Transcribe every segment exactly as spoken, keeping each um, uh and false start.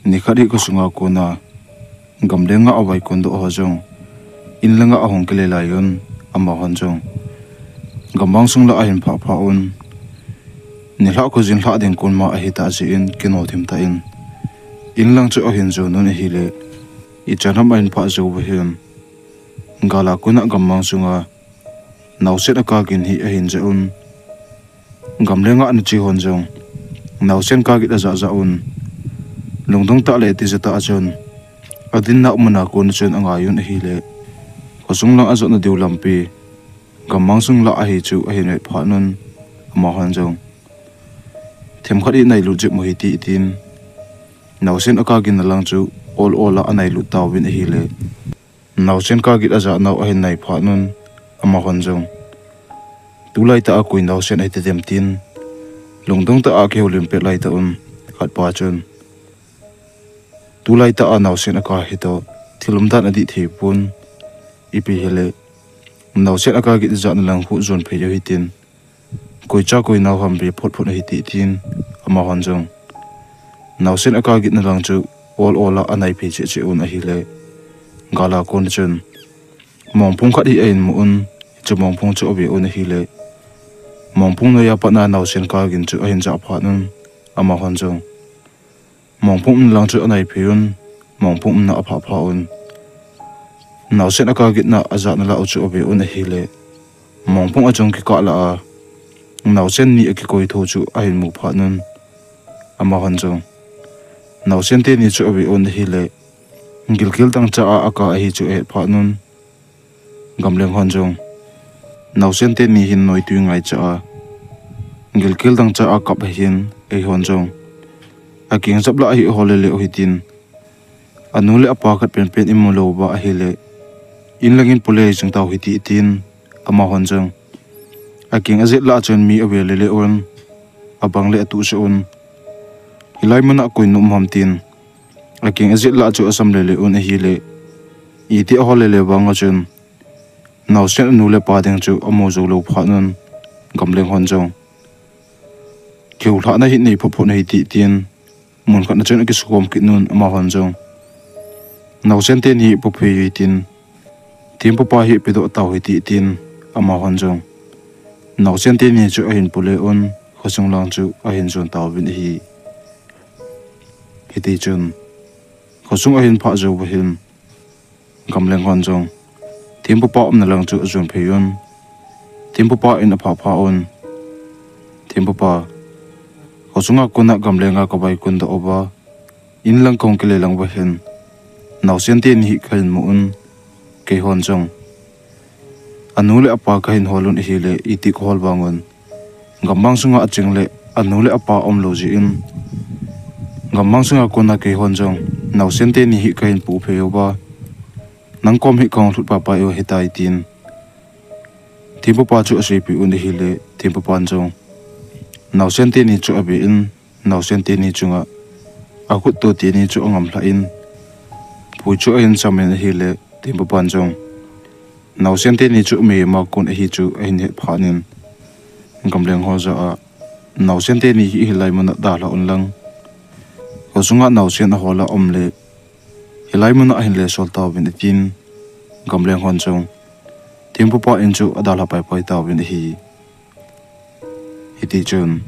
Nikhat hi khosunga kona gamlenga avai kondoh ho jong inlanga ahung kile lai un, amahon jong gammang sung la ahin phah phah un. Nilhah khojin lhah ding kon ma ahitah jeh in kino thim tah in inlang chu ahin jon un ahile, ichan ham ahin phah jou uva hin gal a kona gammang sunga naosen aka gin hi ahin jah un. Gamlenga ana che hon jong naosen ka git ajah jah un. Lungdong tah le tija tah a chun adinna muna kona chun angai un ahile, khosung lang ajotna diu lampi gammang sung la ahi chu ahin vet phat un, amahon jong themkhat hi nailut jep u hite tin, naosen aka ginna lang chu ol ol a anailut tauvin ahile, naosen ka git ajah nau ahin nai phat un, amahon jong tulai tah a koi naosen ahi ti dem tin, lungdong tah a kihoulim pet lai tah un, khatpa chun tulai tah a naosen aka hi toh thil umdan adih thei pon, ipi hile naosen aka git ajahna lang khu jon phei u hitin, koi cha koi nau ham ve phot phot u hite tin, amahon jong naosen aka gitna lang chu ol ol a anai phei cheh cheh un ahile, gal a kona chun mongphung khat hi ahin mu un. Hiche mongphung chu ave un ahile, mongphung noiya pat a naosen ka gin chu ahin jah phat un, amahon jong mongphung umna lang chu anai phei un, mongphung umna aphah phah un. Naosen aka gitna ajahna lah u chu ave un ahile, mongphung a chun kikah lah a naosen ni akikoi tho chu ahin mu phat un, amahon jong naosen teni chu ave un ahile, gilkel dangchah a aka ahi chu ahet phat un, gamleng hon jong naosen teni hin noitui ngaicha a, gilkel dangchah a kap ahin, eihon jong akeng jap lah a hi ihol lele u hitin, anu le apa khat penpen imu louva ahile, inlangin pule jing tau hite tin, amahon jong akeng ajet lah a chun mi ave lele un, abang le atuhsah un, hilai muna koi um ham tin akeng ajet lah a chu asam lele un ahile, iti ahol lele vanga chun naosen anu le apa ding chu amu jou lou phat un, gamleng hon jong kihoulhahna hi nei phot phot u hite tin, mun khat na chun akisukhom kit un, amahon jong naosen teni hi pu phei u hitin, thempupa hi pedoh tau hite tin, amahon jong naosen teni chu ahin pule un, khosung lang chu ahin jon tauvin ahi. Hitichun khosung ahin phah jou uva hin, gamleng hon jong thempupa umna lang chu ajon phei un. Thempupa in aphah phah un, thempupa, khosunga kona gamlenga kavai kondoh uva, inlang kahung kile lang uva hin naosen teni hi kahin mu un, keihon jong anu le apa kahin hol un ahile, iti kahol vangun, gammang sunga aching le anu le apa aum lou jeh in, gammang sunga kona keihon jong naosen teni hi kahin pu phei uva, nang kom hi kahung lhut paipai u ahitai tin, thempupa chu aseipeh un ahile, thempupan jong naosen teni chu ave in, naosen teni chunga akhut to teni chu angamlhah in, pui chu ahin cham in ahile, thempupan jong naosen teni chu meima kon ahi chu ahin het phat in, gamleng ho jah a, naosen teni hi hilai muna dalha un lang, khosunga naosen ahol a um le, hilai muna ahin lesol tauvin atin, gamleng hon jong thempupa in chu adalha paipai tauvin ahi. Hitichun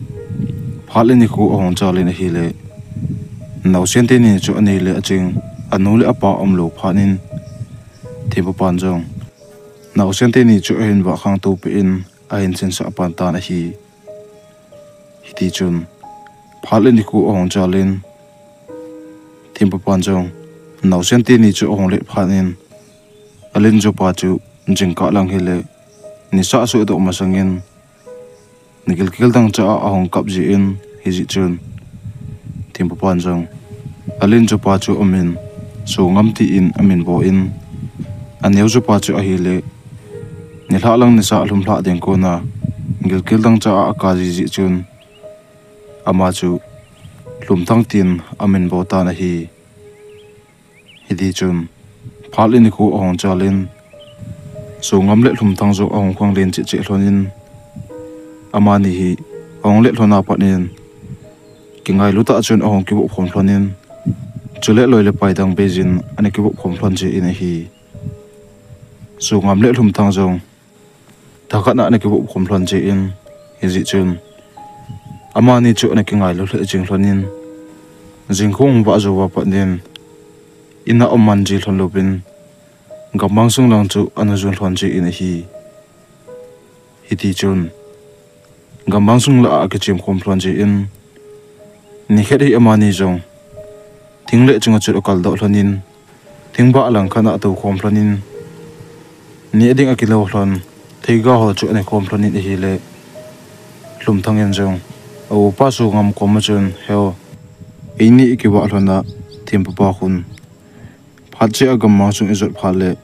phat le nikho ahung chal in ahile, naosen teni chu anei le aching, anu le apa aum lou phat in, thempupan jong naosen teni chu ahin vah khangtou peh in, ahin sinsah pan tan ahi. Hitichun phat le nikho ahung chal in, thempupan jong naosen teni chu ahung let phat in, alen jopa chu jingkah lang hile, nisa asuhdoh masangin, gilkel dangchah a ahung kap jeh in, hijeh chun thempupan jong alen jopa chu amin Songam tin amin bol in, aneo jopa chu ahile, nilhah lang nisa lhumlhah ding kona gilkel dangchah a aka jeh jeh chun, ama chu Lhumthang tin amin bol tan ahi. Hitichun phat le nikho ahung chal in, Songam le Lhumthang jong ahung khanglen cheh cheh lhon in, amani hi ahung let lhon a pat in, kingailu tah chun ahung kivoh khom lhon in, Chule loi le pai dang beijin ana kivop khom lhon jin ahi. Sungam le Lhumthang jong thakhat a ana kivop khom lhon jin, hijeh chun amani chu ana kingailou lheh jing lhonin, jingkah hung vah jou a pat in, in a um man ji lhon louvin, gammang sung lang chu ana jon lhon jin ahi. Hiti chun gammang sung lah a akichem khom lhon jin, nikhat hi amani jong thing le chunga chu akal doh lhonin, thing bah lang khat a atou khom lhonin, neh ding akilou lhon, theiga ho chu aneh khom lhonin ahile, Lhumthang in jong a upa Sungam koma chun, "Heo, eini ikivah lhon a, Thempu pa khun, phat cheh a gammang sung ijot phat le,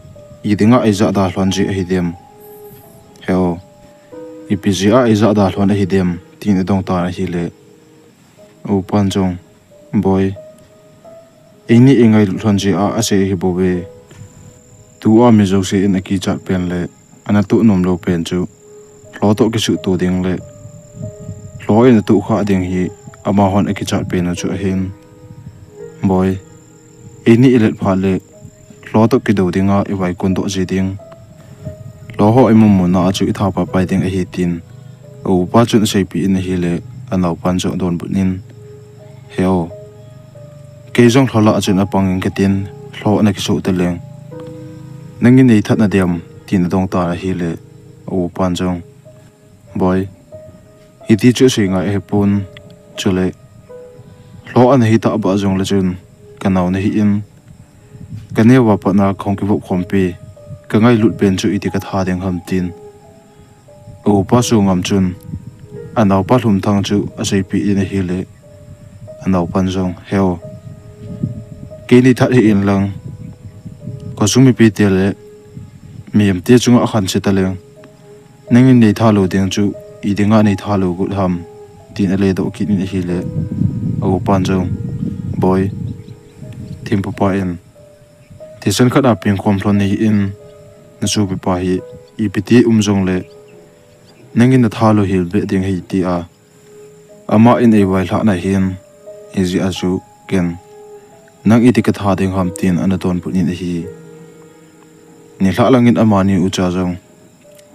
idinga ijahda lhon ji ahi dem? Heo, ipi jeh a ijahda lhon ahi dem?" tin adong tan ahile, a upan jong, "Boi, eini ingailut lhon jeh a asei ahi bouve. Tua mi jouse in akichat pen le ana toh nom lou pen chu, lho toh kisuhto ding le lho in atoh khah ding hi amahon akichat pen u chu ahin. Boi, eini ilet phat le, lho toh kidou dinga ivaikon doh ji ding. Lho ho imu muna a chu itha paipai ding ahi," tin a upa chun aseipeh in ahile, anaopan jong adonbut in, "Heo, kei jong lho lah a chun apang inge katin, lho ana kisuh taleng, nangin neithat nadem?" tin adong tan ahile, a upan jong, "Boi, hiti chu asei ngai ahipon, chule lho ana hi tah bah jongle chun, kanao nahin, kaneo a pat a kahung kivop khompi, kangailut pen chu iti katha ding ham?" tin a upa Sungam chun anaopa Lhumthang chu aseipeh in ahile, anaopan jong, "Heo, kei neithat hih inlang, khosung mipite le mihem te chunga akhanse taleng, nangin neitha lou ding chu idinga neitha lou got ham?" tin aledoh kit in ahile, a upan jong, "Boi, Thempu pa in thisan khat a pengkhom lhon nahin, nasopi pa hi ipiti um jongle, nangin natha lou hel beh ding ahi," tia ama in eivailhah na ahin, hijeh a chu ken nang iti katha ding ham tin ana donbut in ahi. Nilhah langin amani ucha jong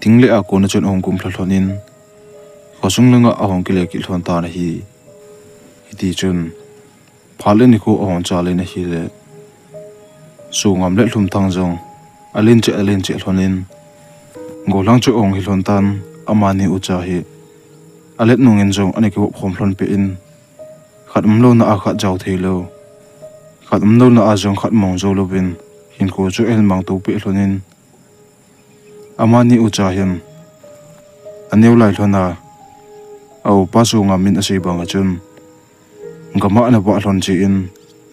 thing le a kona chun ahung kumlha lhonin, khosung langa ahung kile kit lhon tan ahi. Hiti chun phat le nikho ahung chal in ahile, Sungam le Lhumthang jong alen cheh alen cheh lhonin, golhang chu ahung hi lhon tan, amani ucha hi alet nungin jong ana kivop khom lhon peh in, khat umlouna a khat jao theilou, khat umlouna a jong khat mong jou louvin, hinkho chu ahin mangto peh lhonin, amani ucha hin aneo lai lhon a, a upa Sungam in asei banga chun, gam a ana vah lhon jin,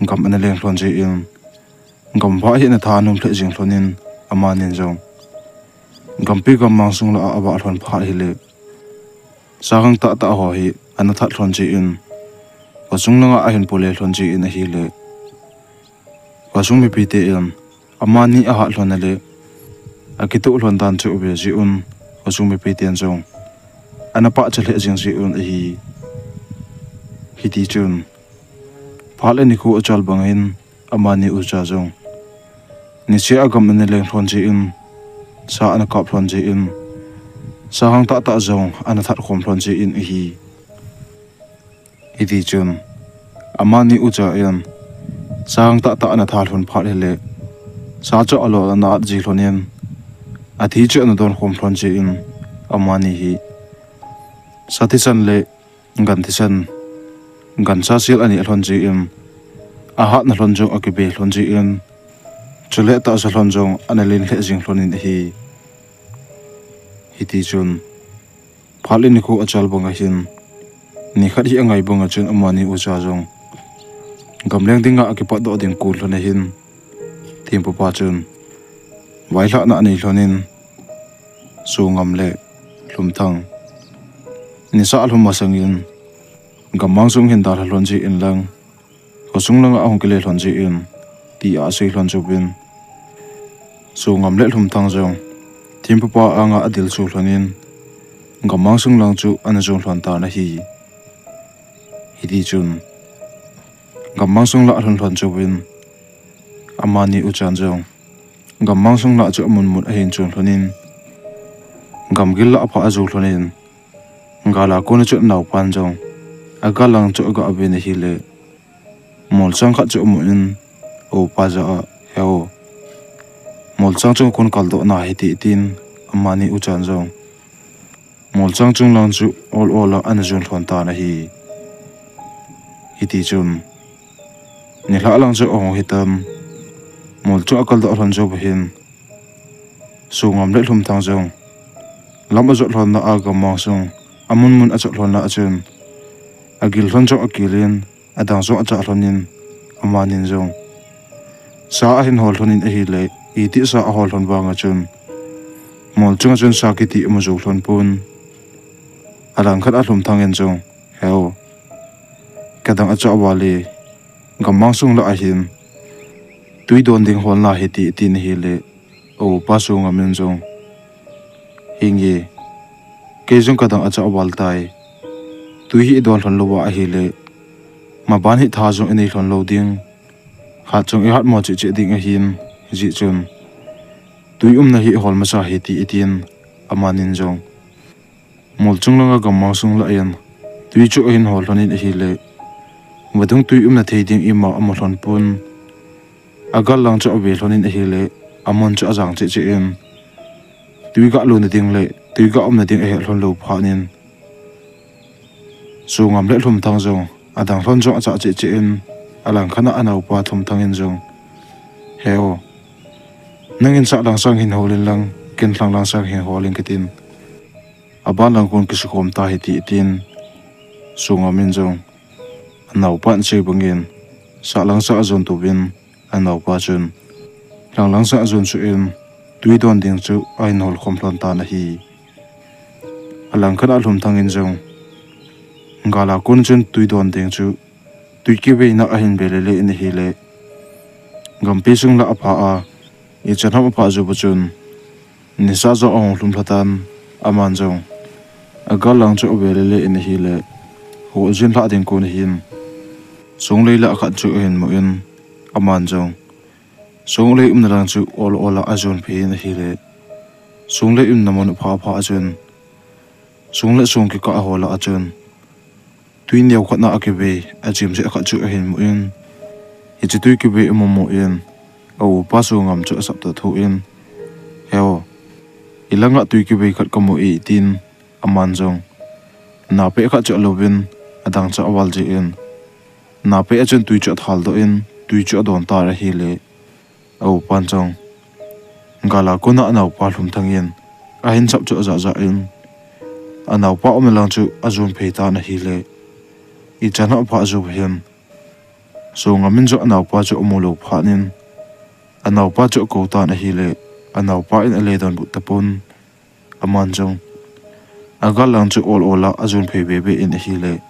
gam ana leng lhon jin, gam vah hi ana thanom lheh jing lhonin, amanin jong gampi gammang sung lah a avah lhon phat hile, sanghang tahtah ho hi ana that lhon jin, khosung langa ahin pule lhon jin ahile, khosung mipite in amani ahat lhon ale, akitoh lhon dan chu ave jeh un, khosung mipiten jong ana pachat lheh jing jeh un ahi. Hiti chun phat le nikho achal bangin, amani ucha jong niseh a gam ana leng lhon jin, sa ana kap lhon jin, sanghang tahtah jong ana that khom lhon jin ahi. Hiti chun amani ucha in sanghang tahtah ana that lhon phat hile, sa chu alol ana at ji lhonin, athi chu ana don khom lhon jin, amani hi sa thisan le gan thisan, gansa sel aneh lhon jin, ahatna lhon jong akibe lhon jin, chule tahsa lhon jong ana len lheh jing lhonin ahi. Hiti chun phat le nikho achal banga hin, nikhat hi angai banga chun amani ucha jong gamleng dinga akipatdoh ding kon lhon ahin, Thempu pa chun vailhahna anei lhonin, Sungam le Lhumthang nisa alhum masangin, gammang sung hin dalha lhon jin lang, khosung langa ahung kile lhon jin, tia asei lhon jouvin, Sungam le Lhumthang jong Thempu pa anga adilsu lhonin, gammang sung lang chu ana jon lhon tan ahi. Hiti chun gammang sung lah alhun lhon chun, amani uchan jong gammang sung lah chu amun mun ahin chun lhonin, gamgil lah aphah ajoh lhonin, gala kona chu anaopan jong agal lang chu aga ven ahile, molchang khat chu amun, aupa jah a, "He o, molchang chung kon kaldoh nahi," tin amani uchan jong molchang chung lang chu ol ol a ana jon lhon tan ahi. Hiti chun, nilhah lang chu ahung hitan, molchang akaldoh lhon jou hin, Songam le Lhumthang jong lam ajot lhonna a gammang sung amun mun achot lhonna a chun, agil lhon jong akilin, adang jong achah lhonin, amanin jong sa ahin hol lhonin ahile, itih sa ahol lhon vang a chun, molchang a chun sa kiti amu jou lhon pon. Alangkhat a Lhumthang in jong, "He o, kadang achah val e, gammang sung lah ahin tui don ding hol nahi," tin ahile, aupa Songam in jong, "Hinge, kei jong kadang achah val tai. Tui hi idon lhon lou ahile, maban hi tha jong inei lhon lou ding. Hat jong ihat mo cheh cheh ding ahin, hijeh chun tui umna hi hol masa hite," tin amanin jong molchang langa gammang sung lah in tui chu ahin hol lhonin ahile, vadung tui umna thei ding ima amu lhon pon. Agal lang chu ave lhonin ahile, amun chu ajang cheh cheh in, tui ga lona ding le tui ga umna ding ahet lhon lou phat in, Songam le Lhumthang jong adang lhon jong achah cheh cheh in, alangkhat a anaopa Lhumthang in jong, "He o, nangin sahlang sang hin hol in lang, ken lhanglang sang hin hol inge," tin, "aban lang kon kisukhom tahi," tin Songam in jong anaopa in asei bangin sahlang sang ajon touvin, anaopa chun lhanglang sang ajon suh in, tui don ding chu ahin hol khom lhon tan ahi. Alangkhat a Lhumthang in jong gala kon chun tui don ding chu tui kiveina ahin ve lele in ahile, gampi sung lah aphah a, ichan ham aphah jou chun, nisa jong ahung lhum lha tan, aman jong agal lang chu ave lele in ahile, hol jin lhah ding kon ahin, songlei lah khat chu ahin mun, aman jong songlei umna lang chu ol ol a ajon phei in ahile, songlei umna mun aphah aphah a chun, song le song kikah a ho lah a chun, tui neo khat na akivei, achim jeh khat chu ahin mun, hiche tui kivei amu mun, aupa Songam chu asap toh thoin, "He o, ilanga tui kivei khat kamu e," tin aman jong napeh khat chu alouvin, adang chu aval jin, napeh a chun tui chu athal doh in, tui chu adon tan ahile, aupan jong gala kona anaopa Lhumthang in ahin sap chu ajah jah in, anaopa umna lang chu ajon phei tan ahile, ichan ham aphah jou hin, Songam in jong anaopa chu amu lou phat in, anaopa chu akou tan ahile, anaopa in ale donbut tapon, aman jong agal lang chu ol ol a ajon phei veve in ahile,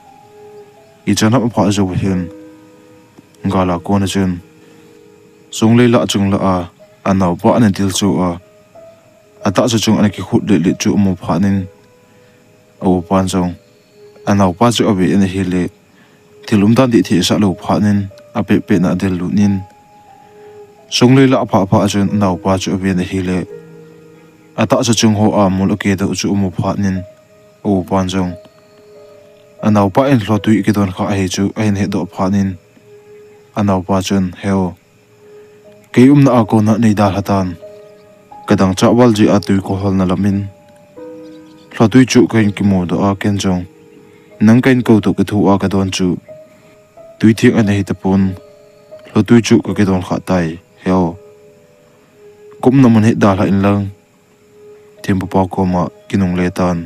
ichan ham aphah jou hin, gala kona chun songlei lah chung lah a anaopa ana dil chu a, atahsa chung ana kikhut lit lit chu amu phat in, aupan jong anaopa chu ave in ahile, thil umdan dih thei asah lou phat in, apeh peh na adel lut in, songlei lah aphah phah a chun anaopa chu aven ahile, atahsa chung ho a mol akedoh chu amu phat in, aupan jong anaopa in lhotui akidon kha ahi chu ahin hedoh phat in, anaopa chun, "He o, kei umna a kona nei dalha tan, kadang chah val jeh a tui kaholna lam in, lhotui chu kahin kimudoh a, ken jong nang kahin kou toh kitho a kadon chu tui theng ana hi tapon, lhotui chu kakidon kha tai, he o. Kaumna mun hi dalha in lang, thempu pa koma kinungle tan.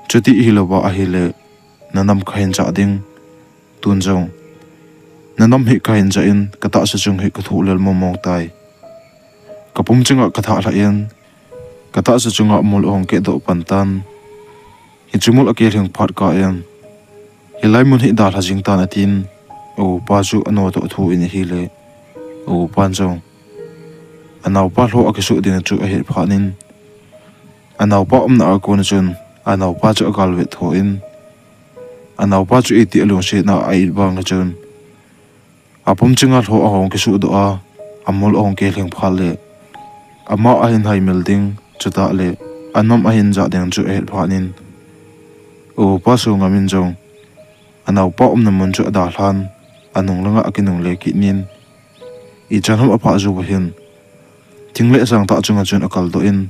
Chuti hilouva ahile, nanam kahin chah ding. Tun jong nanam hi kahin chah in, katahsa chung hi kathoh lel mong mong tai. Kapum chunga kathah lhah in, katahsa chunga mol ahung kedoh pan tan. Hiche mol akelhing phat kah in, hilai mun hi dalha jing tan," atin, aupa chu anotoh thoin ahile, aupan jong anaopa lhoh akisoh ding chu ahet phat in, anaopa umna a kon chun anaopa chu agalvet thoin, anaopa chu iti alungsetna a it vang chun, Apum chinga lho ahung kisuhdoh a, amol ahung kilhing phat le, ama ahin haimil ding, chutah le, anam ahin jah ding chu ahet phat in, upa Songam in jong, anaopa umna mun chu adalhan, anung langa akinungle kit in, ichan ham aphah jou uva hin, thing le sang tah chunga chun akaldoh in,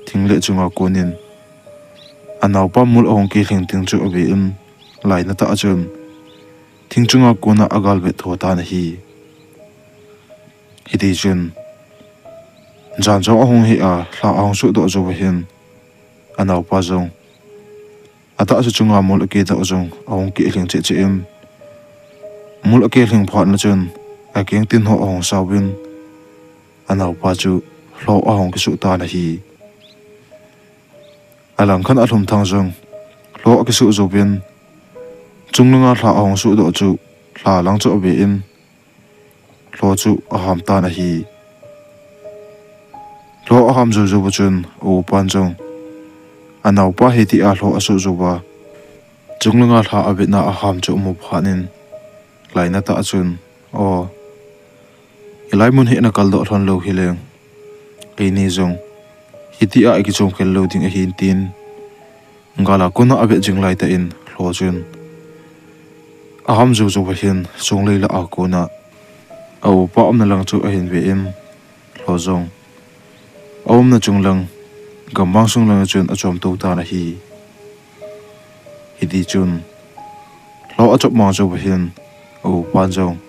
thing le chunga konin, anaopa mol ahung kilhing ding chu ave in, lainatah a chun, thing chunga kona agalvet tho tan ahi. Hiti chun, jan jong ahung hi a, lha ahung suhdoh jou uva hin, anaopa jong, atahsa chunga mol akidoh jong ahung kilhing cheh cheh in, mol akilhing phat na chun, akeng tin ho ahung sauvin, anaopa chu lho ahung kisuh tan ahi. Alangkhat a Lhumthang jong, lho akisuh jouvin, chunglanga lha ahung suhdoh chu, lha lang chu ave in, lho chu aham tan ahi. Lho aham jou jou uva chun, upan jong, anaopa hitia lho asuh jou uva, chunglanga lha avetna aham chu amu phat in, lainatah a chun, O, hilai mun hi ana kaldoh lhon lou hileng, eini jong hitia ikichom khel lou ding ahin tin, gala kona avet jing laitah in lho chun aham jou jou uva hin, songlei lah a kona aupa umna lang chu ahin ve in, lho jong aumna chunglang, gammang sung langa chun achom to tan ahi. Hiti chun, lho achop mang jou uva hin, aupan jong,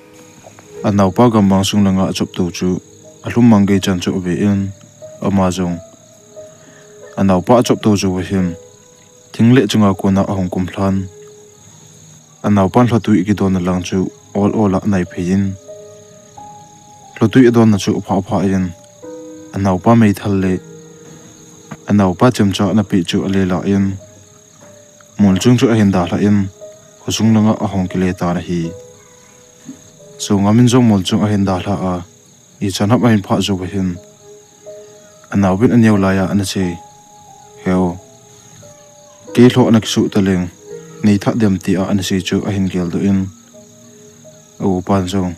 anaopa gammang sung langa achop to chu, alhum mang gei chan chu ave in, ama jong, anaopa achop to jou uva hin, thing le chunga kona ahung kumlhan, anaopan lhotwi akidonna lang chu, ol ol a anaiphei in, lhotwi adonna chu aphah phah in, anaopa meithal le anaopa chemcha anapeh chu ale lah in, molchung chu ahin dalha in, khosung langa ahung kile tan ahi. Songam in jong molchung ahin dalha a, ichan ham ahin phah jou uva hin, anaovin aneo laiya anasei, He-o, kei lho ana kisuh taleng, nei that dem, tia anasei chu ahin geldoh in, aupan jong,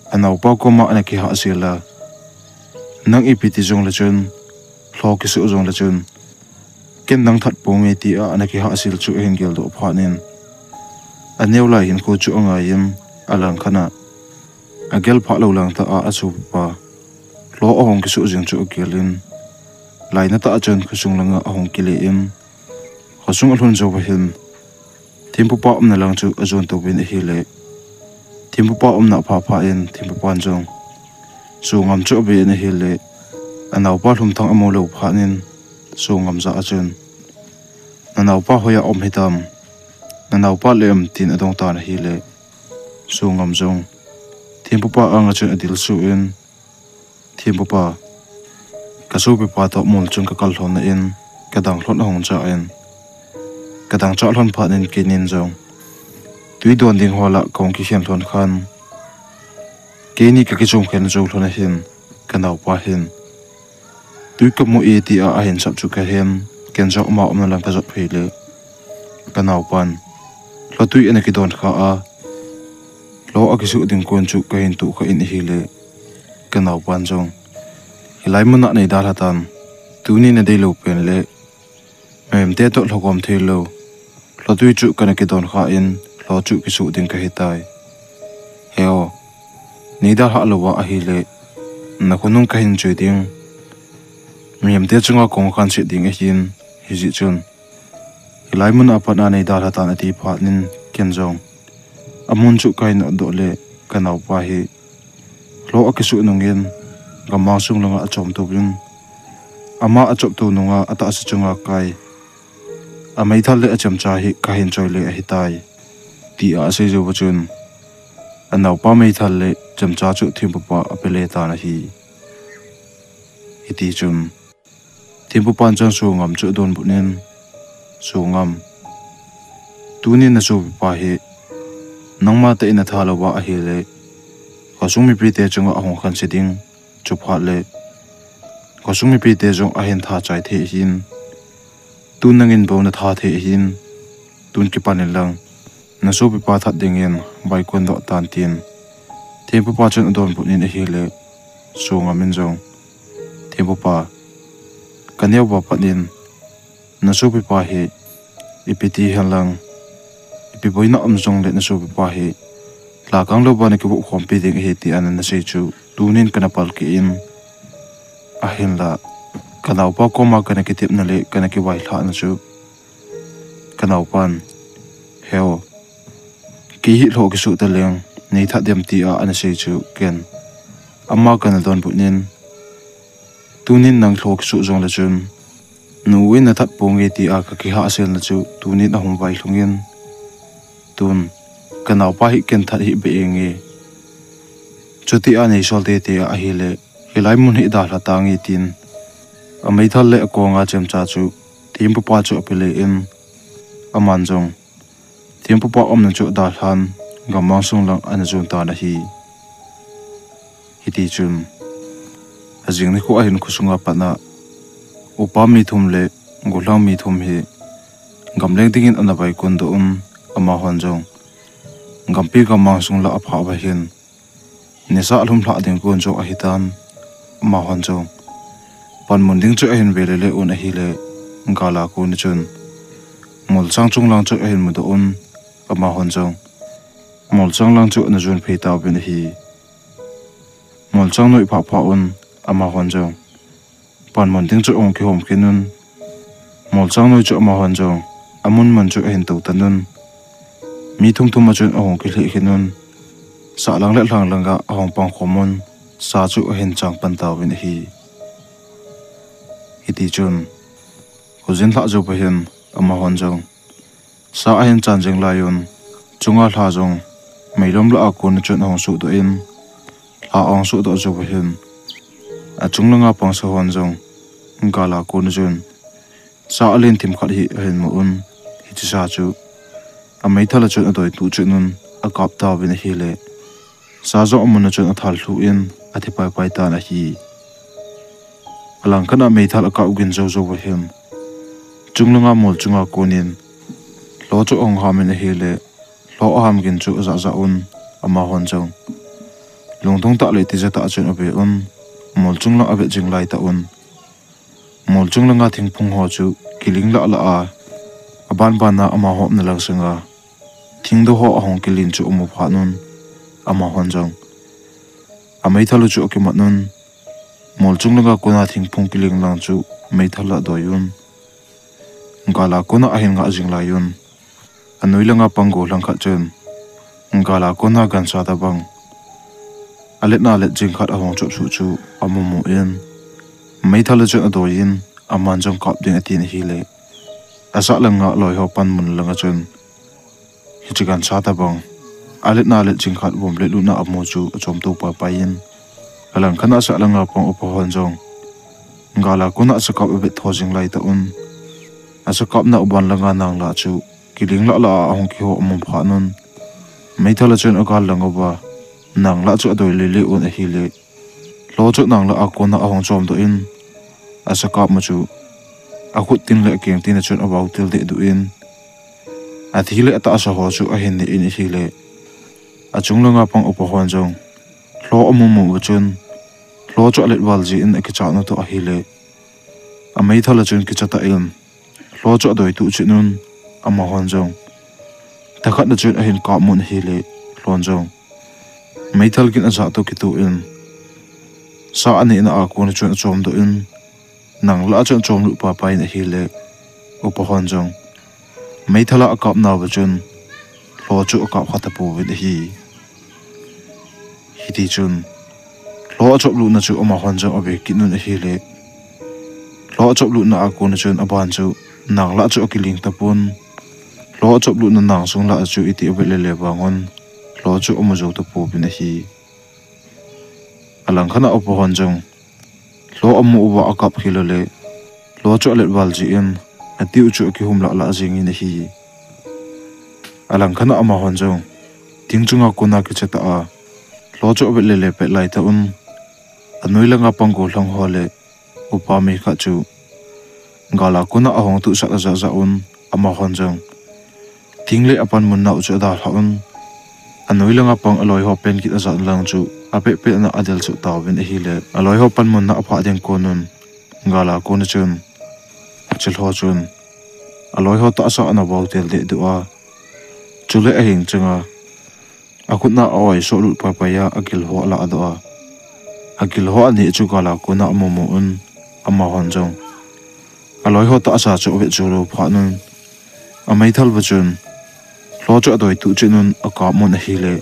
anaopa koma ana kihahsel a, Nang ipi ti jongle chun, lho kisuh jongle chun, ken nang that ponge, tia ana kihahsel chu ahin geldoh phat in, aneo lai hinkho chu angai in, alangkhat a, agel phah lou lang tah a asopipa lho ahung kisuh jing chu agel in, lainatah a chun khosung langa ahung kile in, khosung alhun jou uva hin, thempupa umna lang chu ajon touvin ahile, thempupa umna apha phat in thempupan jong Songam chu ave in ahile, anaopa Lhumthang amu lou phat in, Songam jah a chun, Nanaopa hoiya um hitam, nanaopa le um, tin adong tan ahile, Songam jong thempupa anga chun adilsuh in, Thempupa, kasopipa toh molchung kakal lhonna in, kadang lhon ahung chah in, kadang chah lhon phat in keinin jong twi don ding ho lah kahung kikhen lhon khan, keini kakichom khen jou lhon ahin, kanaopa hin twi kamu e, tia ahin sap chu kahen, ken jong ama umna lang kajot phei le, kanaopan lhotwi ana kidon kha a, lho akisuh ding kon chu kahin tohkha in ahile, kanaopan jong, Hilai muna nei dalha tan, tuni nadei lou pen le, mihemte toh lhagom thei lou lhotwi chu kana kidon kha in, lho chu kisuh ding kahitai. He-o, nei dalhah louva ahile, nakhonung kahin chui ding, mihemte chunga kahung khanset ding ahin, hijeh chun, hilai muna pat a nei dalha tan, ati phat in ken jong amun chu kahin otdoh le, kanaopa hi lho akisuh nungin, gammang sung langa achom touvin, ama achop to nunga atahsa chunga kai, ameithal le achemcha hi kahin choi le ahitai, tia asei jou uva chun, anaopa meithal le chemcha chu thempupa apele tan ahi. Hiti chun, thempupan jong Songam chu adonbut in, Songam, tuni nasopipa hi nangma tah in natha louva ahile, khosung mipite chunga ahung khanse ding, chuphat le khosung mipite jong ahin tha chai thei ahin, tun nangin bou natha thei ahin, tun kipan in lang nasopipa that dingin baikon doh tan, tin Thempupa chun adonbut in ahile, Songamin jong, Thempupa, kaneo ba pat in, nasopipa hi, ipi ti henlang, ipi boina um jongle nasopipa hi, lhakang lou ba nakivop khompi ding ahi tia nasei chu, tunin kana palkeh in, ahinla, kanaopa koma kana kitepna le kana kivailhahna chu, kanaopan, Heo, kei hi lhoh kisuh taleng, neithat dem tia anasei chu ken, ama kana donbut in, tunin nang lhoh kisuh jongle chun, nu in nathat ponge tia kakihahselna chu, tunin ahung vailhungin, tun, kanaopa hi ken that hih beh inge, chutia neisol teitei ahile, hilai mun hi dalha tange tin, ameithal le akonga chemcha chu, Thempupa chu apele in, aman jong, Thempupa umna chu adalhan, gammang sung lang ana jon tan ahi. Hitichun, ajing nikho ahin khosunga patna, upa mi thum le gollhang mi thum hi, gamleng dingin ana vaikon doh un, amahon jong, gampi gammang sung lah aphah uva hin, nisa alhumlhah ding kon jong ahitan, amahon jong, panmun ding chu ahin velele un ahile, gala kona chun, molchang chung lang chu ahin mudoh un, amahon jong, molchang lang chu ana jon phei tauvin ahi. Molchang noi phah phah un, amahon jong, panmun ding chu ahung kihom khin un, molchang noi chu amahon jong, amun mun chu ahin tou tan un, mi thum thum a chun ahung kilheh khin un, sahlang le lhanglang a ahung pang khom un, sa chu ahin chang pan tauvin ahi. Hitichun, khojin lhah jouva hin, amahon jong, sa ahin chan jing lai un, chunga lha jong, meilom lah a kona chun ahung sohdoh in, lha ahung sohdoh jouva hin, achung langa pang sa hon jong, gala kona chun, sa alen thim khat hi ahin mu un, hiche sa chu, ameithal a chun adoi tuh chet un, akap tauvin ahile, sa jong amun a chun athal lhu in, athi paipai tan ahi. Alangkhat a meithal akap gin jou jouva hin, chung langa mol chunga konin, lho chu ahung ham in ahile, lho aham gin chu ajah jah un, amahon jong, lungthim tah le tija tah a chun ave un, mol chung lang avet jing laitah un, mol chung langa thingphung ho chu kiling lah lah a, aban ban a amaho umna lang sanga, thingdoh ho ahung kiling chu amu phat un, amahon jong, ameithal u chu akimat un, mol chung langa kona thingphung kiling lang chu meithal a adoi un, gala kona ahin ngah jing lai un, anoi langa pang gollhang khat chun, gala kona gancha tobang, aletna let jing khat ahung chop suh chu amu mu in, meithal a chun adoi in, aman jong kap ding atin ahile, asah langa loi ho panmun langa chun, hiche gancha tobang, aletna let jing khat vom le lutna amu chu achom to paipai in, alangkhat a asah langa pang upa hon jong, gala kona asakap avet tho jing laitah un, asakapna uban langa nang lah chu kiling lah lah a ahung kiho amu phat un, meithal a chun agal lang uva, nang lah chu adoi lele un ahile, lho chu nang lah a kona ahung chomdoh in, asakap mu chu, akhut tin le akeng tin a chun avao til dehduh in, athi le atahsa ho chu ahin neh in ahile, achung langa pang upa hon jong, lho amu mu uva chun, lho chu alet val jeh in akichat natoh ahile, ameithal a chun kicha tah in, lho chu adoi tuh chet un, amahon jong, thakhat na chun ahin kap mun ahile, lhon jong, meithal gin ajah toh kitoh in, sa anehna a kona chun achomdoh in, nang lah a chun achomlut paipai in ahile, upa hon jong, meithal a akap nauva chun, lho chu akap kha tapouvin ahi. Hitichun, lho achoplutna chu amahon jong ave kit un ahile, lho achoplutna a kona chun aban chu, nang lah chu akiling tapon, lho achoplutna nang sung lah chu iti avet lele vangun, lho chu amu jou tapouvin ahi. Alangkhat a upa hon jong, lho amu uva akap khel ule, lho chu alet val jeh in, atiu chu akihum lah lah jengin ahi. Alangkhat a amahon jong, thing chunga kona kicha tah a, lho chu avet lele pet laitah un, anoi langa pang gollhang ho le, upa mi khat chu, gala kona ahung tuhsah ajah jah un, amahon jong, thing le apanmun nau chu adalhah un, Anoi langa pang aloi ho pen kit ajat lang chu apeh peh na adel chu tauvin ahile, aloi ho panmun na apha ding konun, gala kona chun, chilho chun aloi ho tahsa ana vau tel deh duh a, chule ahing changa akhutna a-oi solut paipai a agil ho ala adoh a, agil ho ani chu gala kona amumu un, amahon jong aloi ho tahsa chu avet chu lou phat un, ameithal va chun lho chu adoi tuh chin un akapmun ahile,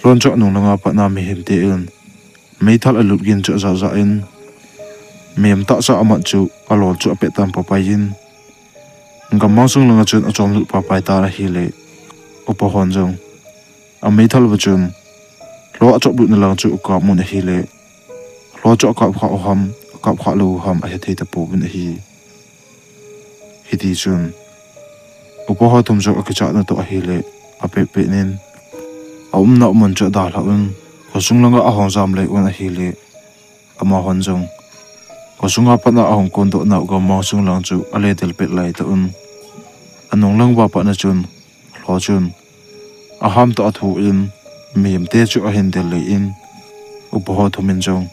lhon chu anung langa patna mihem te in meithal alut gin chu ajah jah in, mihem tahsa amat chu alol chu apeh tan paipai in, gammang sung langa chun achom lut paipai tan ahile, upa hon jong ameithal va chun lho achop lutna lang chu akapmun ahile, lho chu akap kha u ham, akap kha lou u ham ahethei tapouvin ahi. Hiti chun upa ho thum jong akichatna toh ahile, apeh peh nin, aumna mun chu adalhah un, khosung langa ahung jam lei un ahile, amahon jong khosunga patna ahung kondoh nau gammang sung lang chu ale del pet lai tah un, anung lang va patna chun lho chun aham toh athu in, mihem te chu ahin del lei in, upa ho thum in jong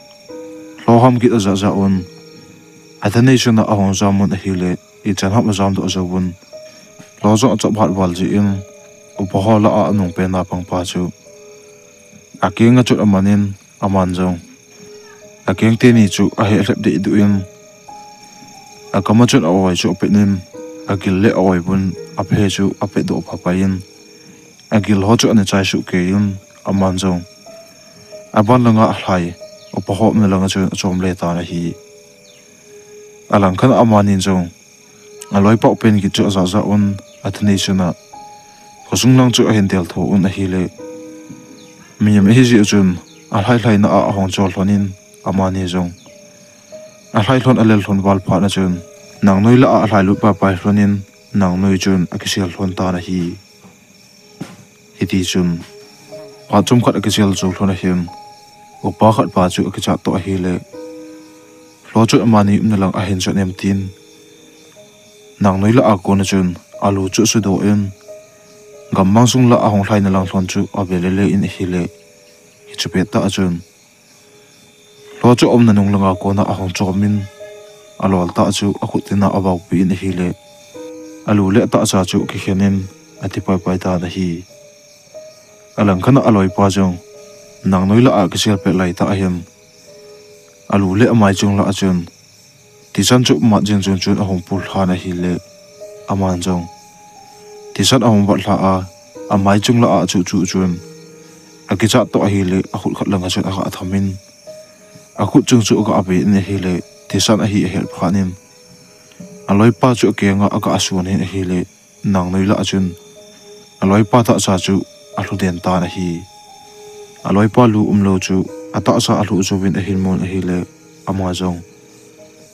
lho ham kit ajah jah un, athanei suna ahung jam un ahile, ichan ham ajam doh jouvun, lho jong achop hat val jeh in, upa ho lah a anung pen a pangpa chu akeng a chun aman in, aman jong akeng teni chu ahehlep deh duh in, akam a chun a-oi chu apet in, agil le a-oi vun aphe chu apet doh paipai in, agil ho chu ana chai suh kei in, aman jong aban langa alhai upa ho umna langa chun achom le tan ahi. Alangkhat a amani jong aloipa u pen kit chu ajah jah un, athanei suna khosung lang chu ahin del tho un ahile, mihem ahi jeh chun alhai lhaina a ahung chol lhon in, amani jong alhai lhon alel lhon val phat na chun, nangnoi lah a alhai lut paipai lhon in, nangnoi chun akisel lhon tan ahi. Hiti chun phat chomkhat akisel jou lhon ahin, upa khat pa chu akichat toh ahile, lho chu amani umna lang ahin chot em tin, nangnoi lah a kona chun alu chu asudoh in, gammang sung lah a ahung lhaina lang lhon chu ave lele in ahile, hiche pettah a chun lho chu aumna nung langa kona ahung chom in, alol tah chu akhut tina avaupi in ahile, alu le atahsa chu akikhen in ati paipai tan ahi. Alangkhat a aloipa jong nangnoi lah a akisel pet lai tah ahin, alu le amai chung lah a chun thisan chu mat jing chun chun ahung pul lhan ahile, aman jong thisan ahung vat lha a, amai chung lah a achuh chuh chun akichat toh ahile, akhut khat langa chun aga tham in, akhut chung chu aga ve in ahile, thisan ahi ahet phat in, aloipa chu akeng a aga sun in ahile, nangnoi lah a chun aloipa tahsa chu alhu den tan ahi. Aloipa lu umlou chu atahsa alhu jouvin ahin mun ahile, ama jong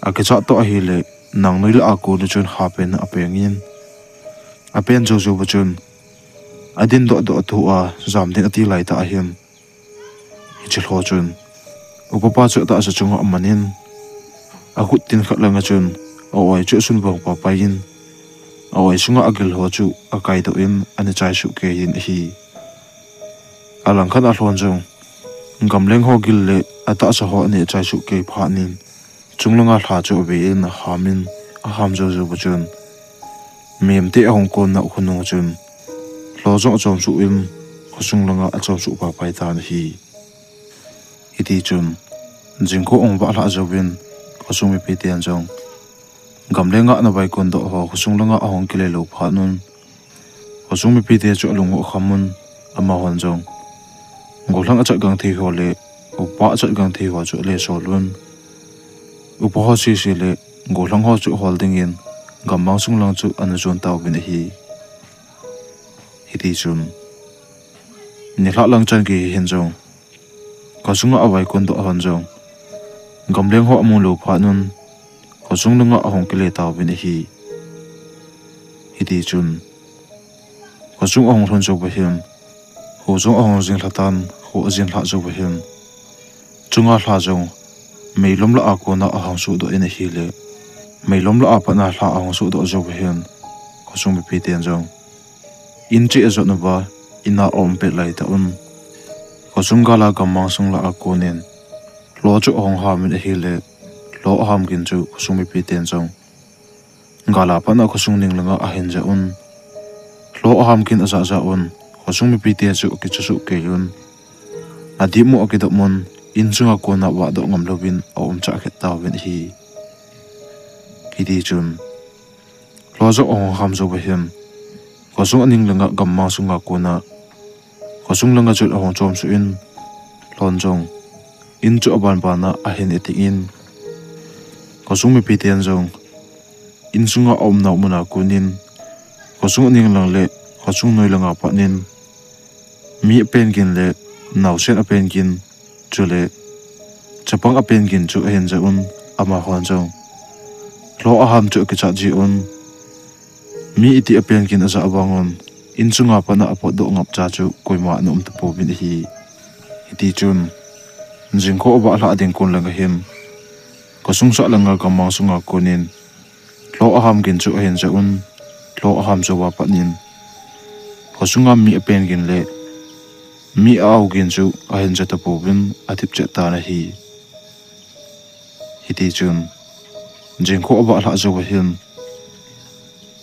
akichat toh ahile, nangnoi lah a kona chun hapen apeng in, apen jou jouva chun adin doh doh a thu a jam ding ati lai tah ahin, hiche lho chun upapa chu atahsa chunga aman in, akhut tin khat langa chun a-oi chu asun vang paipai in, a-oi sunga agil ho chu akaidoh in ana chai suh kei in ahi. Alangkhat a lhon jong gamleng ho gil le atahsa ho ana chai suh kei phat in, chunglanga lha chu ave in aham in, aham jou jouva chun mihem te ahung kon nau khonung chun lho jong achom suh in, khosung langa achom suh paipai tan ahi. Hiti chun jingkah ahung vah lhah jouvin, khosung mipi ten jong gamlenga ana vaikon doh ho khosung langa ahung kile lou phat un, khosung mipi te chu alung u akham un, amahon jong gollhang achat gang thei ho le upa achat gang thei ho chu ale sol un, upa ho sese le gollhang ho chu hol dingin gammang sung lang chu ana jon tauvin ahi. Hiti chun nilhah lang chan gei hin jong khosunga avaikon doh hon jong gamleng ho amu lou phat un, khosung langa ahung kile tauvin ahi. Hiti chun khosung ahung lhun jouva hin, kho jong ahung jing lhatan, kho ajin lhah jouva hin, chunga lha jong meilom lah a kona ahung sohdoh in ahile, meilom lah a patna lha ahung sohdoh jouva hin, khosung mipi ten jong in cheh ajot uva, ina aum pet laitah un, khosung gal a gammang sung lah a konin lho chu ahung ham in ahile, lho aham gin chu khosung mipiten jong gal a pat a khosung ning langa ahin jah un. Lho aham gin ajah jah un, khosung mipite chu akicha suh kei un. Adihmu akidop un, insunga kona vahdoh ngam louvin aum chah khet tauvin ahi. Hiti chun, lho jong ahung ham jou uva hin, khosung aning langa gammang sunga kona khosung langa chun ahung chom suh in, lhon jong in chu aban ban a ahin eting in, khosung mipiten jong insunga aumnau muna konin, khosung aning lang le khosung noi langa pat in, mi apen gin le naosen apen gin, chule chapang apen gin chu ahin jah un, amahon jong lho aham chu akichat ji un. Mi iti apen gin ajah vang un, insunga pat a apotdoh ngap cha chu koima ana um tapouvin ahi. Hiti chun, jingkho avah lhah ding kon langa hin, khosung sah langa gammang sunga konin lho aham gin chu ahin jah un, lho aham jou uva pat in khosunga mi apen gin le mi a-au gin chu ahin jah tapouvin athip chet tan ahi. Hiti chun, jingkho avah lhah jou uva hin,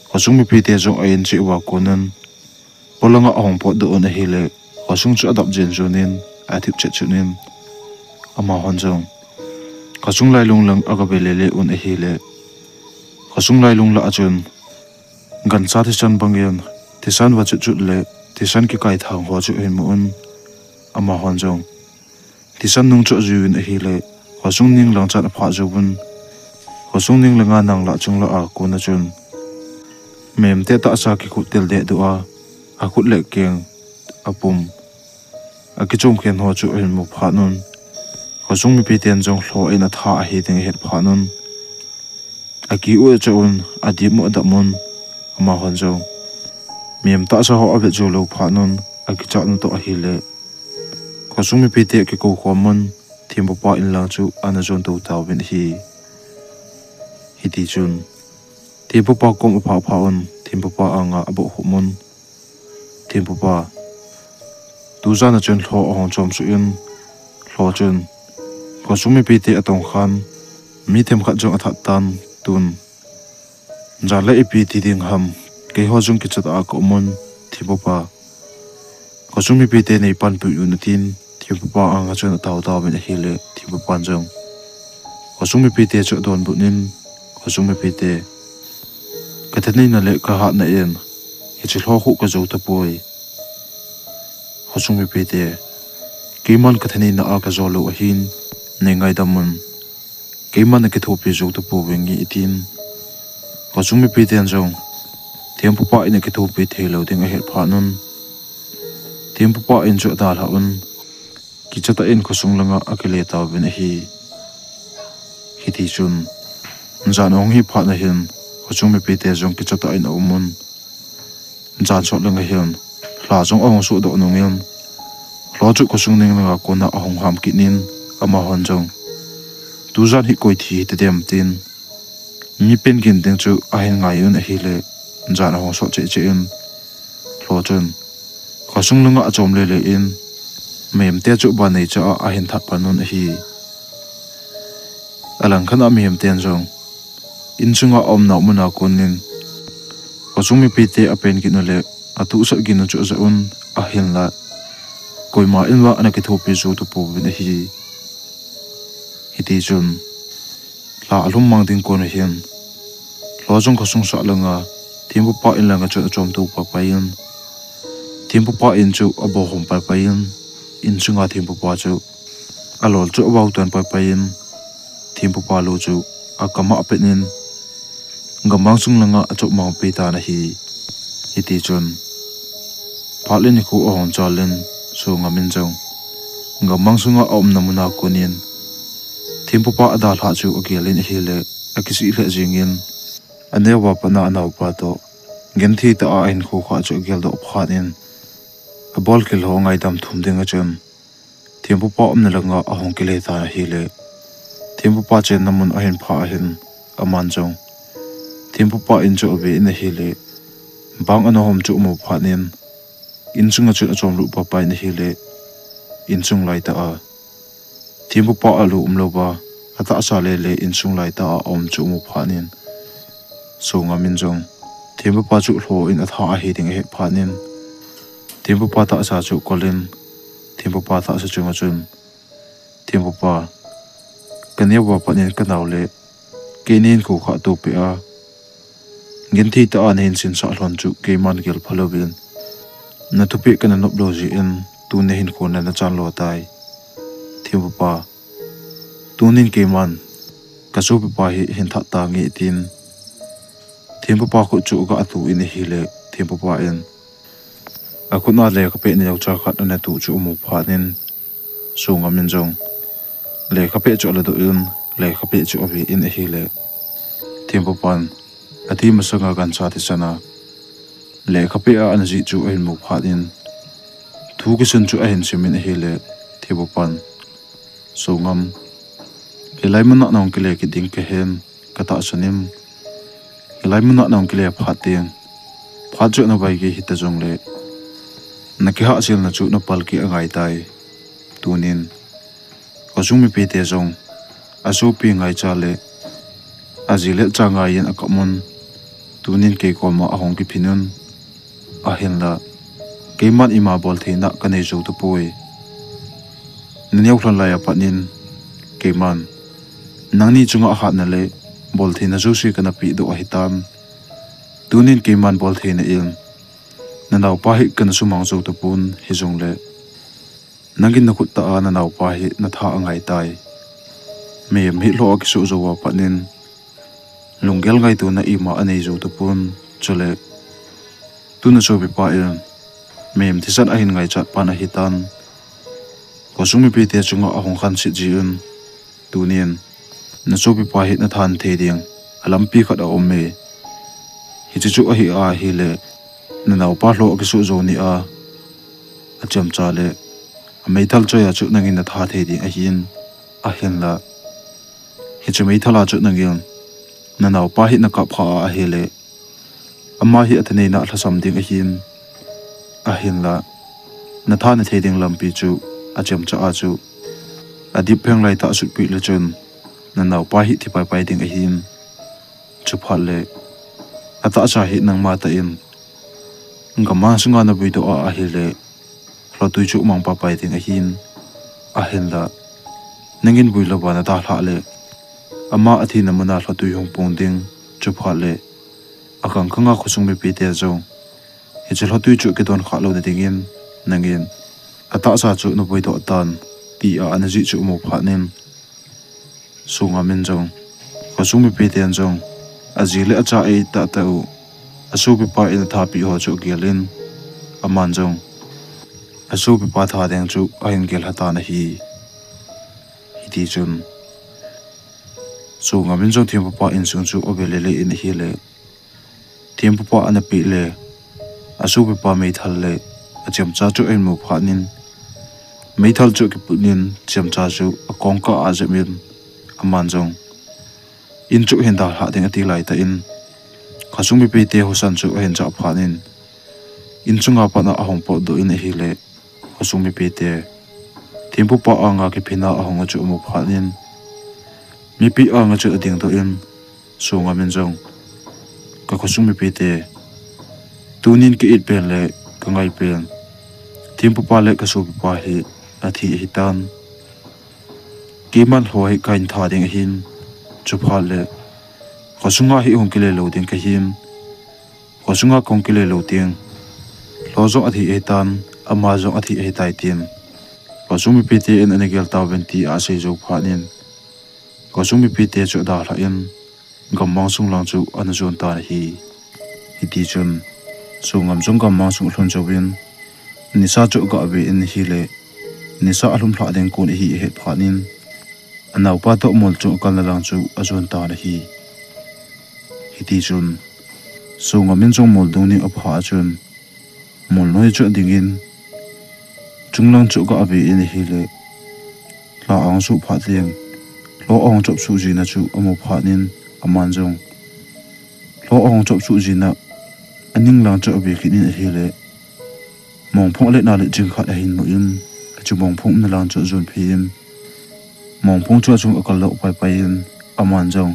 khosung mipite jong a-in cheh uva konin, polanga ahung potdoh un ahile, khosung chu adap jen jon in athip chet chun in, amahon jong khosung lailung lang agave lele un ahile, khosung lailung lah a chun gancha thisan bangin thisan vachut chut le thisan kikai thang ho chu ahin mu un, amahon jong thisan nung chu ajui un ahile, khosung ning lang chan aphah jou un. Khosung ning langa nang lah chung lah a kona chun, mem teh tahsa kikhut tel deh doh a, akhut le akeng, apum, akichom khen ho chu ahin mu phat un, khosung mipiten jong lho in atha ahi ding ahet phat un, aki-u achah un, adihmu adap un, amahon jong mem tahsa ho avet jou lou phat un, akichat un toh ahile, khosung mipite akikou khom un, thempupa in lang chu ana jon tou tauvin ahi. Hiti chun, thempupa kom aphah phah un, thempupa anga aboh khum un, thempupa, tujan a chun lho ahung chom suh in, lho chun khosung mipite atong khan, mi themkhat jong athat tan, tun jan le ipi ti ding ham, keiho jong kichatah a ka um un, thempupa, khosung mipite neipanpi un atin, thempupa anga chun atao tauvin ahile, thempupan jong khosung mipite chu adonbut in, khosung mipite, kathaneina le kahatna in hiche lho khu kajou tapoi. Khosung mipite, keiman kathaneina a kajou lou ahin, neingaidam un, keiman nakithopi jou tapouving atin. Khosung mipiten jong thempupa in akithopi theilou ding ahet phat un, thempupa in chu adalhah un, kichatah in khosung langa akile tauvin ahi. Hiti chun, jan ahung hi phat na hin, khosung mipite jong kichatah in aum un, jan sot langa hin, lha jong ahung sohdoh nungin, lho chu khosung ning langa kona ahung ham kit in, amahon jong, tujan hi koi thi hitadem tin, mi pen gin ding chu ahin ngai un ahile, jan ahung sot cheh cheh in, lho chun khosung langa achom lele in, mem te chu ban neicha a ahin that pan un ahi. Alangkhat a mihemten jong, insunga aumnau muna konin, khosung mipite apen gin u le atuhsat gin u chu ajah un, ahinla koima in vang ana kithopi jou tapouvin ahi. Hiti chun, lha alhum mang ding kon ahin, lho jong khosung sah langa, thempupa in langa chun achom tou paipai in, thempupa in chu abohom paipai in, insunga thempupa chu alol chu avau tan paipai in, thempupa lu chu akam a apet in, gammang sung langa achop mang pei tan ahi. Hiti chun, phat le nikho ahung chal in, Songam in jong gammang sunga aumna muna konin, thempupa adalhah chu agel in ahile, akisih lheh jengin, aneo a pat a anaopa toh genthei tah a ahinkho kha chu ageldoh phat in, abolkhel ho ngaidam thum dinga chun, thempupa umna langa ahung kile tan ahile, thempupa chenna mun ahin phah ahin, aman jong thempupa in chu ave in ahile, bang ana hom chu amu phat in, Inchunga chun achom lut paipai in ahile, inchung laitah a thempupa alu umlouva, atahsa lele inchung laitah a aum chu amu phat in, Songam in jong thempupa chu lho in atha ahi ding ahet phat in, thempupa tahsa chu akol in, thempupa tahsa chunga chun, "Thempupa, kaneo va pat in kanao le keinin kou kha topeh a, genthei tah a nahin sinsah lhon chu keiman gel phalouvin, nathupeh kana nop lou jeh in tuni hin khon le nachan lo tai. Thempupa, tunin keiman kasopipa hi hin that tange," tin thempupa khut chu aga tu in ahile, thempupa in akhut a lekha peh neocha khat ana tu chu amu phat in, Songam in jong lekha peh chu aladoh in, lekha peh chu ave in ahile, thempupan ati masanga gancha thisan a lekha peh a ana jih chu ahin mu phat in, thu kisun chu ahin sim in ahile, thempupan, "Songam, hilai mun a nahung kile kit ding kahen, katahsan in, hilai mun a nahung kile phat teng, phat chu ana vaigei hita jongle, nakihahselna chu napalkeh angai tai. Tunin khosung mipite jong asopi ngaicha le aji le acha ngai in akap un, tunin kei koma ahung kiphin un, ahinla keiman ima boltheina kanei jou tapoi. Naneo lhon lai a pat in keiman nangni chunga ahatna le boltheina jouse kana pehdoh ahitan. Tunin keiman boltheina in nanaopa hi kana sumang jou tapon, hijongle nangin nakhut tah a nanaopa hi natha angai tai. Mihem hi lhoh a kisoh jou a pat in lunggel ngaitona ima anei jou tapon, chule tu nasopipa in mihem thisan ahin ngaichat pan ahitan. Khosung mipite chunga ahung khanset jeh un, tunin nasopipa hi nathan thei ding alampi khat aume. Hiche chu ahi ahile, nanaopa lhoh a kisoh jou ni a, achemcha le ameithal choi a chu nangin natha thei ding ahin, ahinla hiche meithal a chu nangin nanaopa hi nakap kha a ahile, ama hi athaneina lhasam ding ahin, ahinla natha nathei ding lampi chu achemcha a chu adip pheng laitah a sutpeh le chun nanaopa hi thi paipai ding ahin, chuphat le atahsa hi nangma tah in gammang sunga navuidoh a ahile, lhotwi chu mang paipai ding ahin, ahinla nangin vui louva nadalhah le ama athina muna lhotwi hung pung ding, chuphat le akhang khanga khosung mipite jong hiche lhotwi chu kidon khah louna dingin nangin atahsa chu navuidoh tan, tia ana jih chu amu phat in, Songam in jong khosung mipiten jong aji le acha eitahtah u asopipa in athapeh ho chu agel in, aman jong asopipa tha ding chu ahin gel lhatan ahi. Hitichun Songam in jong thempupa insung chu ave lele in ahile, thempupa ana peh le asopipa meithal le achemcha chu ahin mu phat in, meithal chu akiput in chemcha chu akongkah a ajep in, aman jong in chu ahin dalhah ding ati laitah in, khosung mipite husan chu ahin chah phat in, in chunga pat a ahung potdoh in ahile, khosung mipite thempupa anga kiphinna ahung a chu amu phat in, mipi anga chu adingdoh in, Songam in jong, "Ka khosung mipite, tunin ka-it pen le kangai pen, thempupa le kasopipa hi athi ahitan. Keiman lho hi kahin tha ding ahin, chuphat le khosunga hi hung kile lou ding kahin, khosunga kahung kile lou teng, lho jong athi ahitan, ama jong athi ahitai," tin khosung mipite in ana gel tauvin tia asei jou phat in, khosung mipite chu adalhah in, gammang sung lang chu ana jon tan ahi. Hitichun Songam jong gammang sung alhun jouvin, nisa chu aga ve in ahile, nisa alhum lhah ding kon ahi ahet phat in, anaopa toh mol chung akalna lang chu ajon tan ahi. Hitichun Songam in jong mol dung ding aphah a chun, mol noi chu adingin, chunglang chu aga ve in ahile, lha ahung suh phat teng, lho ahung chop suh jina chu amu phat in, aman jong lho ahung chop suh jina aning lang chu ave kit in ahile, Mongphung alet na le jing khat ahin mu in, hichu mongphung umna lang chu ajon phei in, mongphung chu achung akal lou pai pai in, aman jong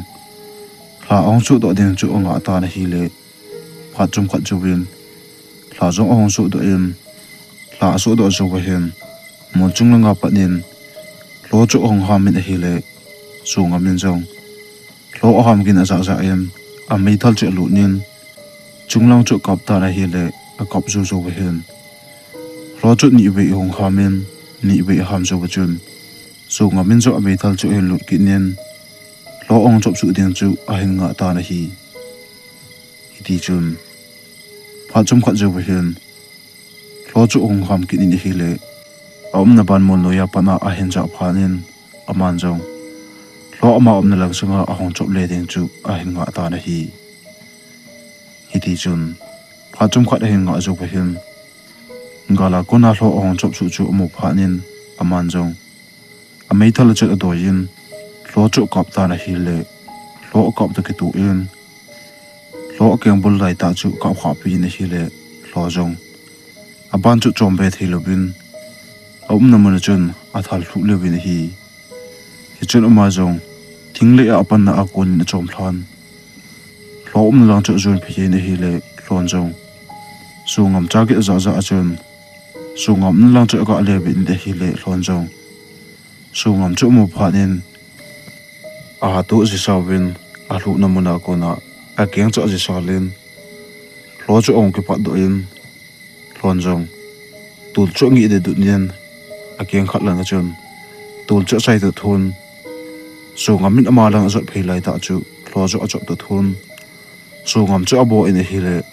lha ahung sohdoh ding chu angah tan ahile, phat chomkhat jouvin lha jong ahung sohdoh in, lha asohdoh jou uva hin, mol chung langa pat in lho chu ahung ham in ahile, Songam in jong lho aham gin ajah jah in, ameithal chu alut in, chunglang chu akap tan ahile, akap jou jou uva hin, lho chu nivei ahung ham in, nivei aham jou uva chun, Songam in jong ameithal chu ahin lut kit in, lho ahung chop suh ding chu ahin ngah tan ahi. Hiti chun, phat chomkhat jou uva hin, lho chu ahung ham kit in ahile, aumna ban mol noiya pat a ahin jah phat in, aman jong lho ama umna lang sanga ahung chop le ding chu ahin ngah tan ahi. Hiti chun, phat chomkhat ahin ngah jou uva hin, gal a kona lho ahung chop suh chu amu phat in, aman jong ameithal a chun adoi in, lho chu akap tan ahile, lho akap toh kitoh in, lho akeng bul lai tah chu akap khah peh in ahile, lho jong aban chu achom be thei louvin, aumna mun a chun athal lhuh lheh uvin ahi. Hichun ama jong thing le a apanna a kon in achom lhan, lho umna lang chu ajon phei in ahile, lhon jong Songam cha geh ajah jah a chun, Songam umna lang chu aga le uvin ahile, lhon jong Songam chu amu phat in, ahatoh jesa uvin, alhuhna mun a kona akeng chu ajisal in, lho chu ahung kipatdoh in, lhon jong tol chu angih dedut in, akeng khat langa chun tol chu achai toh thun, Songam in ama lang ajot phei lai tah chu lho chu achop toh thun, Songam chu abo in ahile,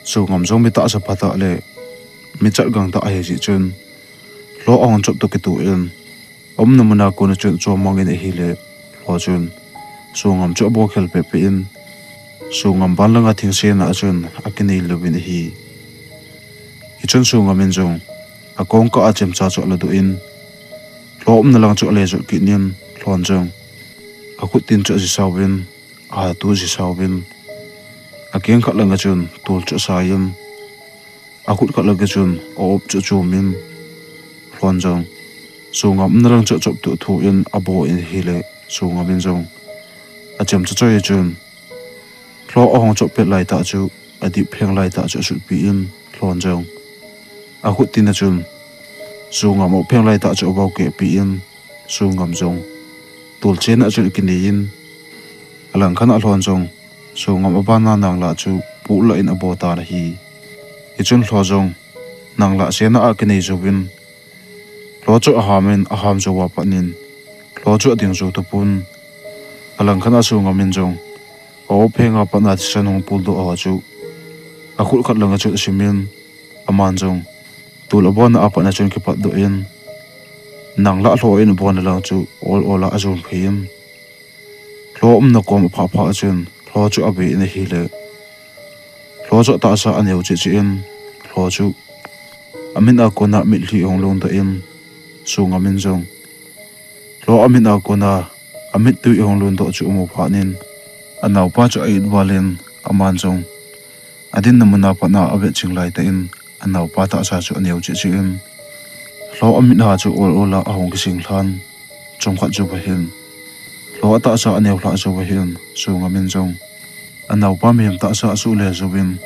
Songam jong mi tahsa phatah le mi chatgang tah ahi jeh chun, lho ahung chop toh kitoh in, aumna mun a kon a chun achom mang in ahile, lho chun Songam chu abo khel peh peh in, Songam ban langa thingsen a chun akinei louvin ahi. Hichun Songam in jong akong kah a chemcha chu aladoh in, lho umna lang chu ale jot kit in, lhon jong akhut tin chu ajisal uvin, ahatoh jesa uvin, akeng khat langa chun tol chu asai in, akhut khat langa chun a-op chu achom in, lhon jong Songam umna lang chu achop toh thu in abo in ahile, Songam in jong achemcha choi a chun lho ahung chop pet lai tah chu, adip pheng lai tah chu asutpi in, lhon jong akhut tin a chun Songam a-op pheng lai tah chu avao keh pi in, Songam jong tol chena a chun akinei in, alangkhat a lhon jong Songam abana nanglah chu poh lah in abo tan ahi. Hichun lho jong nanglah chena a akinei jouvin, lho chu aham in, aham jou a pat in lho chu ading jou tapon, alangkhat a Songam in jong a-op pheng a pat a thisan hung poldoh ho chu akhut khat langa chun asim in, aman jong tol abona a pat a chun kipatdoh in, nanglah lho in abona lang chu ol ol a ajon phei in, lho umna kom aphah phah a chun lho chu ave in ahile, lho chu atahsa aneo cheh cheh in, lho chu amit a kona mitlhi ahung longdoh in, Songam in jong lho amit a kona amittui ahung longdoh chu amu phat in, anaopa chu a-it val in, aman jong adinna mun a pat a avet ching lai tah in, anaopa tahsa chu aneo cheh cheh in, lho amit a chu ol ol a ahung kising lhan, chomkhat jouva hin lho atahsa aneo lhah jouva hin, Songam in jong anaopa mihem tahsa asuh le jouvin,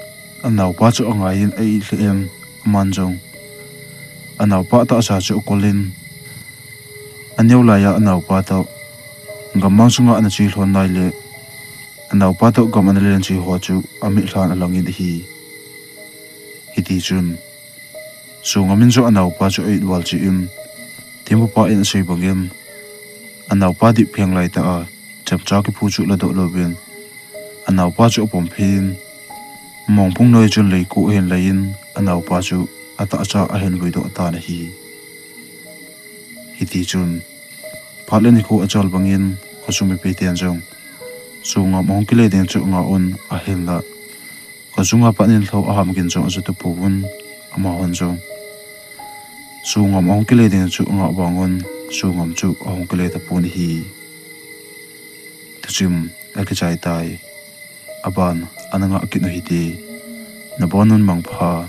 anaopa chu angai in a-it lheh in, aman jong anaopa tahsa chu akol in, aneo laiya anaopa toh gammang sunga ana che lhon nai le, anaopa toh gam ana len che ho chu amit lhan alang in ahi. Hiti chun, Songam in jong anaopa chu a-it val cheh in, thempupa in asei bang in, anaopa dip pheng lai tah a chemcha kiphu chu ladoh louvin, anaopa chu apom phei in, mongphung noi chun leiko ahin lei in, anaopa chu atahsa ahin vuidoh tan ahi. Hiti chun, phat le nikho achal bang in, khosung mipi ten jong Songam ahung kile ding chu angah un, ahinlah khosunga pat in lho aham gin jong aja tapouvin, amahon jong Songam ahung kile ding chu angah vang un, Songam chu ahung kile tapon ahi. Thusim akichai tai. Aban ana ngah kit u hite. Nabon un mangpha.